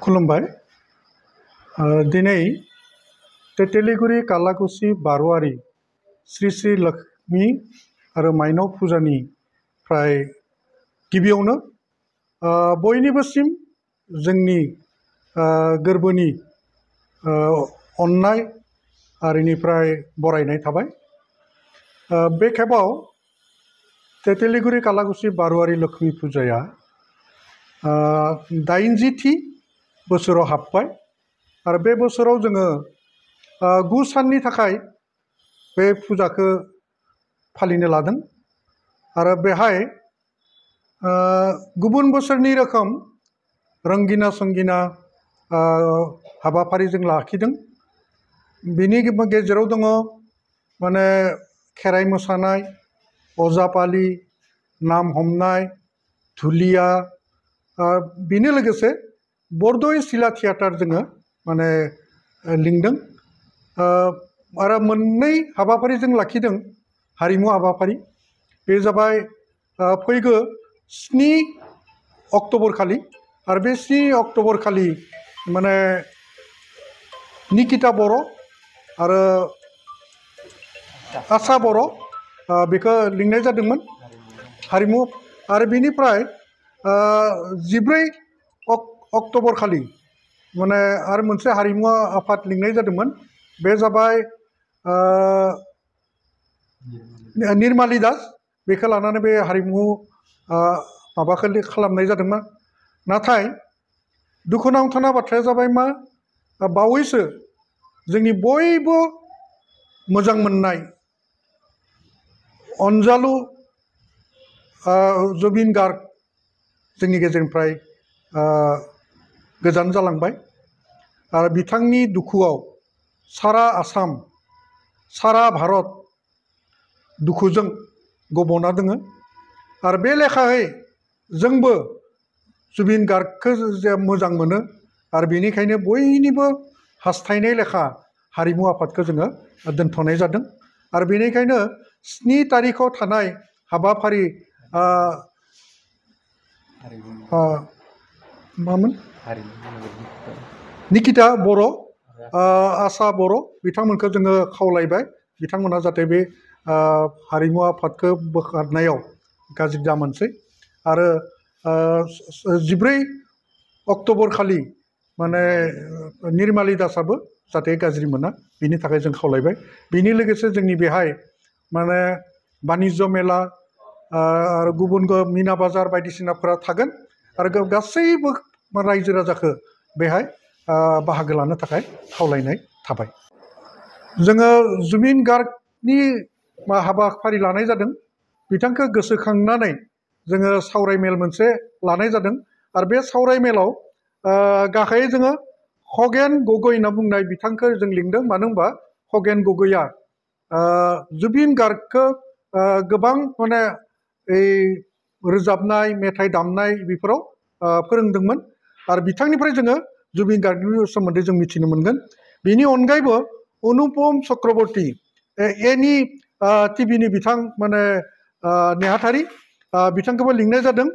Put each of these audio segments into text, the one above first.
खुलुमबाय दिनै तेतेलिगुरि कालाकुसि बारुवारि श्री श्री लक्ष्मी आरो माइनाव फुजानि फ्राय गिबियावनो बयनिबोसिम जोंनि गोरबोनि अननाय आरिनिफ्राय बरायनाय थाबाय। बे खेबाव तेतेलिगुरि कालाकुसि बारुवारि लक्ष्मी फुजाया 80थि बोसोराव हाबबाय आरो बे बोसोराव जोङो 9 साननि थाखाय बे फुजाखौ फालिनो लादों आरो बेहाय गुबुन बोसोरनि रोखोम रंगिना संगिना हाबाफारि जों लाखिदों। बिनि गेजेराव दङ माने खेराइ मोसानाय, अजापालि, नाम हमनाय, धुलिया, बिनि लोगोसे बरदय सिला थियाटार जोङो माने लिंदों आरो मोननै हाबाफारि जों लाखिदों हारिमु हाबाफारि। बे जाबाय फैगौ 7 अक्ट'बर खालि आरो बे 7 अक्ट'बर खालि माने निकिता बर' आरो आसा बर' बेखौ लिंनाय जादोंमोन हारिमु। आरो बिनिफ्राय 14 अक्ट'बर खालि माने आरो मोनसे हारिमु आफाद लिंनाय जादोंमोन। बे जाबाय निर्माली दास, बेखौ लानानै बे हारिमु माबाखौ खालामनाय जादोंमोन। नाथाय दुखुनांथावना बाथ्राया जाबाय मा, बावैसो जोंनि बयबो मोजां मोननाय अनजालु जुबिन गार्ग जोंनि गेजेरनिफ्राय गोजान जालांबाय आरो बिथांनि दुखुआव सारा आसाम सारा भारत दुखुजों गब'ना दोङो। आरो बे लेखायै जोंबो जुबिन गार्गखौ जे मोजां मोनो आरो बेनिखायनो बयनिबो हास्थायनाय लेखा हारिमु आफादखौ जोङो दोनथ'नाय जादों। आरो बेनिखायनो 7 तारिखआव थानाय हाबाफारि मामोन निकिता बर' आसा बर' बिथांमोनखौ जोङो खावलायबाय बिथांमोना जाहाथे बे हारिमु आफादखौ बोखारनायाव गाज्रि दामोनसै। आरो 14 अक्ट'बर खालि माने निर्माली दासाबो जाहाथे गाज्रि मोना बिनि थाखाय जों खावलायबाय। बिनि लोगोसे जोंनि बेहाय माने बानिज्य मेला आरो गुबुन मिना बाजार बायदिसिनाफोरा थागोन आरो गासैबो रायजो राजाखौ बेहाय बाहागो लानो थाखाय खावलायनाय थाबाय। जोङो जुबिन गार्गनि हाबाफारि लानाय जादों। बिथांखौ गोसोखांनानै जोङो सावरायमेल मोनसे लानाय जादों आरो बे सावरायमेलाव गाहायै जोङो खगेन गगৈ होनना बुंनाय बिथांखौ जों लिंदों। मानो होनबा खगेन गगैया जुबिन गार्गखौ गोबां माने रोजाबनाय मेथाइ दामनाय बेफोराव फोरोंदोंमोन आरो बिथांनिफ्राय जोङो जुबिन गार्गनि सोमोन्दै जों मिथिनो मोनगोन। बेनि अनगायैबो अनुपम चक्रवर्ती एनि टिभिनि बिथां माने नेहाथारि बिथांखौबो लिंनाय जादों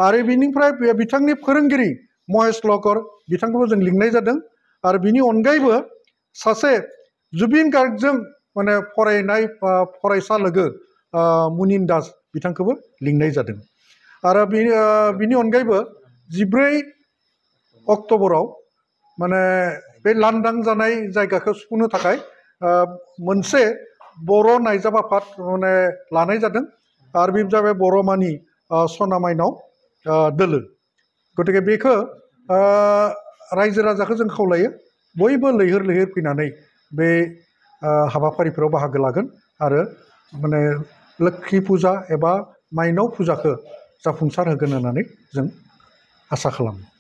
आरो बिनिफ्राय बिथांनि फोरोंगिरि महेश लकर बिथांखौबो जों लिंनाय जादों। आरो बिनि अनगायैबो सासे जुबिन गार्गजों माने फरायनाय फरायसा लोगो मुनिन दास बिथांखौबो लिंनाय जादों। आरो बिनि अनगायैबो 14 अक्ट'बराव माने बे लांदां जानाय जायगाखौ सुफुंनो थाखाय मोनसे बर' नायजाब आफाद माने लानाय जादों आरो बे जाबाय बर'मानि सना माइनाव दोलो। गतिके बेखौ रायजो राजाखौ जों खावलायो बयबो लैहोर लैहोर फैनानै बे हाबाफारिफोराव बाहागो लागोन आरो माने लोक्षि फुजा एबा माइनाव फुजाखौ जाफुंसार होगोन होननानै जों आसा खालामो।